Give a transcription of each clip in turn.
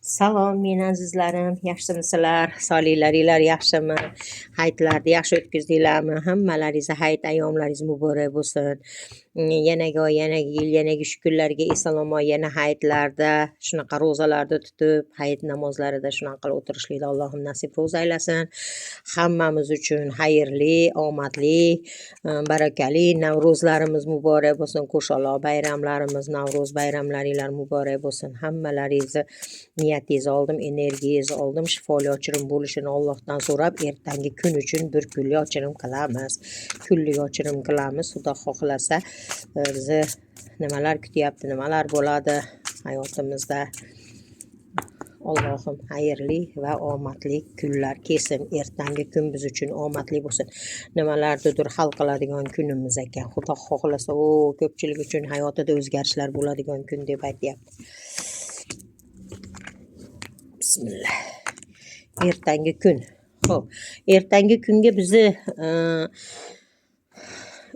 Salom, meni azizlarim, yaxshimisizlar? Sog'liklaringlar yaxshimi? Hayitlarni yaxshi o'tkazdinglarmi? Hammalaringizni hayit ayyomlaringiz muborak bo'lsin. Yanagi oy, yanagi yil, yanagi shukurlarga eson-omon yana hayitlarda shunaqa ro'zalarni tutib, hayit namozlarida shunaqa qilib o'tirishlikni Allohim nasib ro'za aylasin. Hammamiz uchun xayrli, omadli, barakali Navro'zlarimiz muborak bo'lsin. Qo'shaloq bayramlarimiz, Navro'z bayramlaringlar muborak bo'lsin. Hammalaringizni niyatingizni oldim, energiyangizni oldim. Shifoli ochirim bo'lishini Allohdan so'rab, ertangi kun uchun bir kunlik ochirim qilamiz. Kunlik ochirim qilamiz. Xudo xohlasa, bizni nimalar kutyapti, nimalar bo'ladi hayotimizda. Allohim xayrli va omadli kunlar kelsin. Ertangi kun biz uchun omadli bo'lsin. Nimalarnidir hal qiladigan kunimiz ekan. Xudo xohlasa, o ko'pchilik uchun hayotida o'zgarishlar bo'ladigan kun deb aytyapti. Bismillah. Ertangi kun. Xo'p, ertangi kunga bizni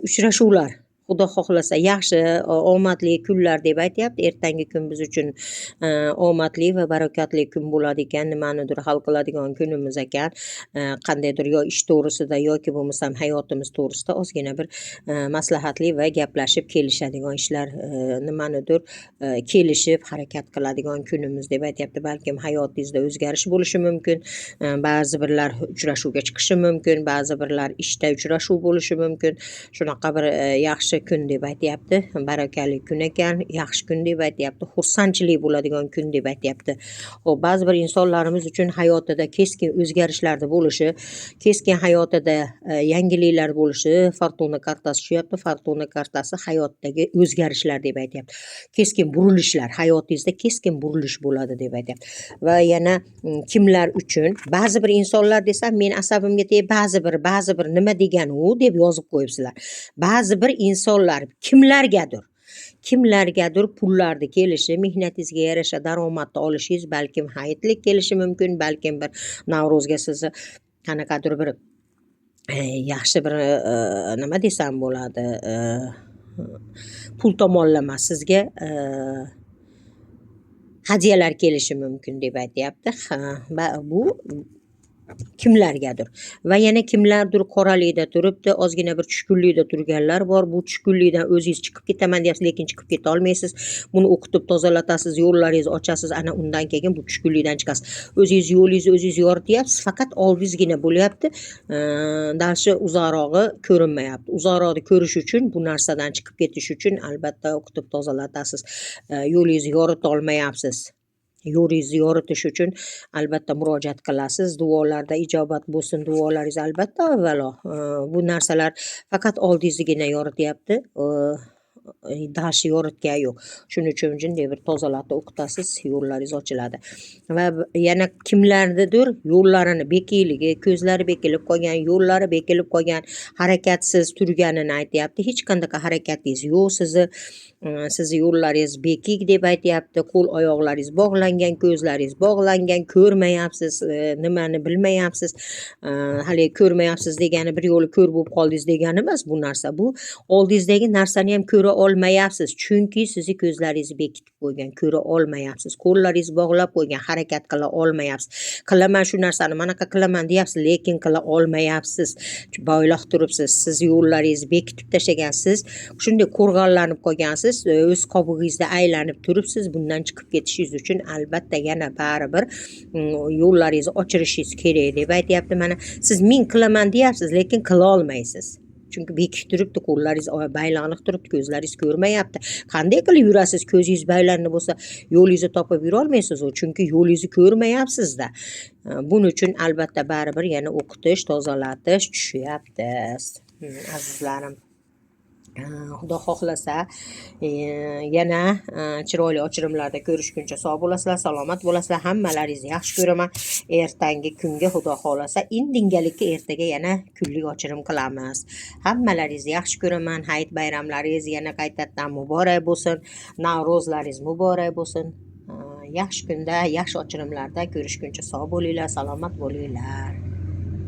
uchrashuvlar, Xudo xohlasa, yaxshi, omadli kunlar deb aytyapti. Ertangi kun biz uchun omadli va barakotli kun bo'ladi ekan. Nimanidir hal qiladigan kunimiz ekan. Qandaydir yo ish to'g'risida yoki bo'lmasam hayotimiz to'g'risida ozgina bir maslahatli va gaplashib kelishadigan ishlar, nimanidir kelishib harakat qiladigan kunimiz deb aytyapti. Balkim hayotingizda o'zgarish bo'lishi mumkin. Ba'zi birlar uchrashuvga chiqishi mumkin, ba'zi birlar ishda uchrashuv bo'lishi mumkin. Shunaqa bir yaxshi kun deb aytyapti. Barakali kun ekan, yaxshi kun deb aytyapti. Xursandchilik bo'ladigan kun deb aytyapti. Xo'p, ba'zi bir insonlarimiz uchun hayotida keskin o'zgarishlarni bo'lishi, keskin hayotida yangiliklar bo'lishi, Fortuna kartasi tushyapti. Fortuna kartasi hayotdagi o'zgarishlar deb aytyapti. Keskin burilishlar, hayotingizda keskin burilish bo'ladi deb aytyapti. Va yana kimlar uchun ba'zi bir insonlar desam, men asabimga tegib, ba'zi bir nima degani u deb yozib qo'yibsizlar. Ba'zi bir insonlar kimlargadir pullarni kelishi, mehnatingizga yarasha daromadni olishingiz, balkim hayitlik kelishi mumkin, balkim bir Navro'zga sizni qanaqadir bir yaxshi bir nima desam bo'ladi, pul tomonlama sizga hadyalar kelishi mumkin deb aytyapti. Ha, va bu kimlargadir va yana kimlardir qoralikda turibdi, ozgina bir tushkunlikda turganlar bor. Bu tushkunlikdan o'zingiz chiqib ketaman deyapsiz, lekin chiqib keta olmaysiz. Buni o'qitib tozalatasiz, yo'llaringizni ochasiz, ana undan keyin bu tushkunlikdan chiqasiz. O'zingiz yo'lingizni o'zingiz yorityapsiz, faqat oldingizgina bo'lyapti. Дальше uzoqrog'i ko'rinmayapti. Uzoqroqni ko'rish uchun, bu narsadan chiqib ketish uchun albatta o'qitib tozalatasiz. Yo'lingizni yorita olmayapsiz. Yo'lingizni yoritish uchun albatta murojaat qilasiz. Duolarda ijobat bo'lsin, duolaringiz albatta avvalo. Bu narsalar faqat oldingiznigina yorityapti. Дальше yoritgani yo'q. Shuning uchun bunday bir tozalatib o'qitasiz, yo'llaringiz ochiladi. Va yana kimlarnidir yo'llarini bekikligi, ko'zlari bekilib qolgan, yo'llari bekilib qolgan, harakatsiz turganini aytyapti. Hech qanaqa harakatingiz yo'q sizni. Sizni yo'llaringiz bekik deb aytyapti. Qo'l oyoqlaringiz bog'langan, ko'zlaringiz bog'langan, ko'rmayapsiz, nimani bilmayapsiz. Haligi ko'rmayapsiz degani bir yo'li ko'r bo'lib qoldingiz degani emas bu narsa. Bu oldingizdagi narsani ham ko'ra olmayapsiz. Chunki sizni ko'zlaringizni bekitib qo'ygan, ko'ra olmayapsiz. Qo'llaringizni bog'lab qo'ygan, harakat qila olmayapsiz. Qilaman shu narsani, manaqa qilaman deyapsiz, lekin qila olmayapsiz. Bog'liq turibsiz. Siz yo'llaringizni bekitib tashlagan, siz shunday qo'rg'onlanib qolgansiz, o'z qobig'ingizda aylanib turibsiz. Bundan chiqib ketishingiz uchun albatta yana baribir yo'llaringizni ochirishingiz kerak deb aytyapti. Mana siz ming qilaman deyapsiz, lekin qila olmaysiz. Chunki bekik turibdi, qo'llaringiz baylanib turibdi, ko'zlaringiz ko'rmayapti. Qanday qilib yurasiz? Ko'zingiz baylanib bo'lsa, yo'lingizni topib yurolmaysiz u, chunki yo'lingizni ko'rmayapsiz-da. Buning uchun albatta baribir yana o'qitish, tozalatish tushyapti. Azizlarim. Xudo xohlasa, yana chiroyli ochirimlarda ko'rishguncha sog' bo'lasizlar, salomat bo'lasizlar. Hammalaringizni yaxshi ko'raman. Ertangi kunga Xudo xohlasa, indingalikka ertaga yana kunlik ochirim qilamiz. Hammalaringizni yaxshi ko'raman. Hayit bayramlaringiz yana qaytadan muborak bo'lsin. Navro'zlaringiz muborak bo'lsin. Yaxshi kunda, yaxshi ochirimlarda ko'rishguncha sog' bo'linglar, salomat bo'linglar.